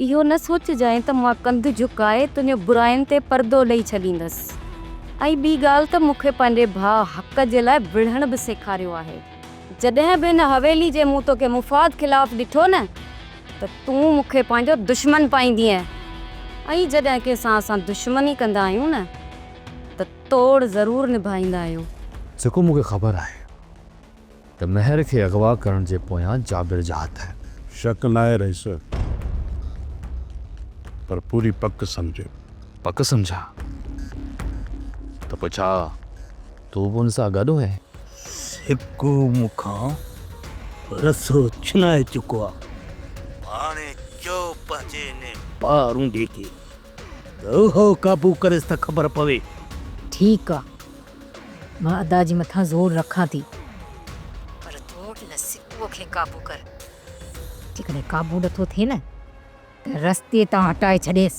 اهو نه سوچجانء ته مان ڪنڌ جهڪائي تنهنجي براين تي پردو ڏئي ڇڏيندس. ۽ ٻي ڳالهه ته مون کي پنهنجي ڀاء حق جي لاء وڙهڻ به سيکاريو آهي. جڏهن به هن حويلي جي مون توکي مفاد خلاف ڏٺو نه ته تون مون کي پنهنجو دشمن پائيندينء. ۽ جڏهن ڪنهن سان اسان دشمني ڪندا آهيون نه ته توڙ ضرور نڀائيندا آهيون. جيڪو مون کي خبر آهي. ته مهر کي اغوا ڪرڻ جي پويان جابر جا هٿ آهن. شڪ ناهي رئيس، پر پوري پڪ سمجهه. پڪ سمجهان؟ ته پوء ڇا تون به ان سان گڏ هئين؟ سڪو مون کان رسو ڇنائي چڪو آ. هاڻي چئو پنهنجي انهي پارونڊي کي ته اهو قابو ڪريس ته خبر پوي. ٺيڪ آ، مان ادا جي مٿان زور رکان ٿي. پر تون ان سڪوء کي قابو ڪر. جيڪڏهن قابو نٿو ٿئي نه ته رستي تان هٽائي ڇڏيس.